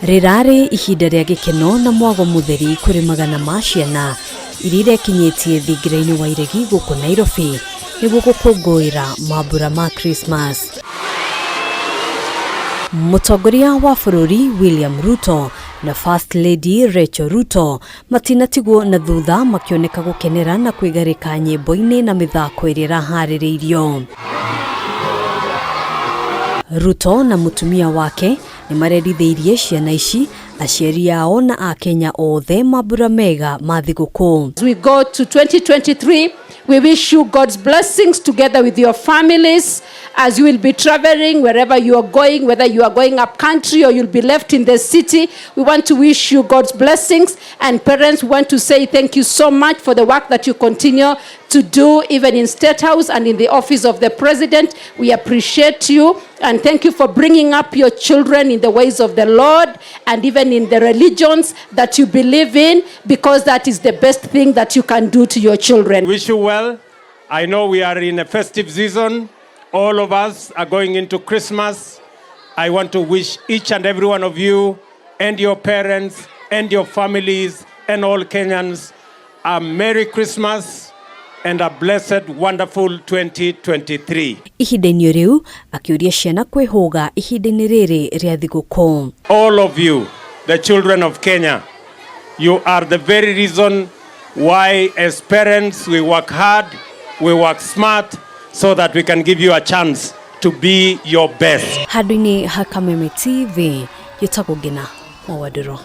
Rĩrarĩ ihinda rĩa gĩkeno na mwago mũtheri kũrĩ magana ma ciana iria irekinyĩtie thingira-inĩ wa iregi gũkũ Nairobi nĩguo gũkũngũĩra mambura ma Christmas. Mũtongoria wa bũrũri William Ruto na First Lady Rachel Ruto matinatigwo na thutha makĩoneka gũkenera na kwĩgarĩka nyĩmbo-inĩ na mĩthako ĩrĩa ĩraharĩrĩirio. Ruto na mũtumia wake nĩ marendithĩirie ciana ici, aciari ao na akenya othe mambura mega ma thigũkũ. As we go to 2023, we wish you God's blessings together with your families as you will be traveling wherever you are going, whether you are going up country or you'll be left in the city. We want to wish you God's blessings. And parents, we want to say thank you so much for the work that you continue to do, even in State House and in the office of the President. We appreciate you and thank you for bringing up your children in the ways of the Lord and even in the religions that you believe in, because that is the best thing that you can do to your children. Wish you well. I know we are in a festive season. All of us are going into Christmas. I want to wish each and every one of you and your parents and your families and all Kenyans a Merry Christmas and a blessed, wonderful 2023. Ihinda-inĩ rĩu akĩũria ciana kwĩhũga ihinda-inĩ rĩrĩ rĩa thigũkũ. All of you, the children of Kenya, you are the very reason why, as parents, we work hard, we work smart, so that we can give you a chance to be your best. Handũ-inĩ ha Kameme TV, gĩtagwo Ngina wa Wandũrũ.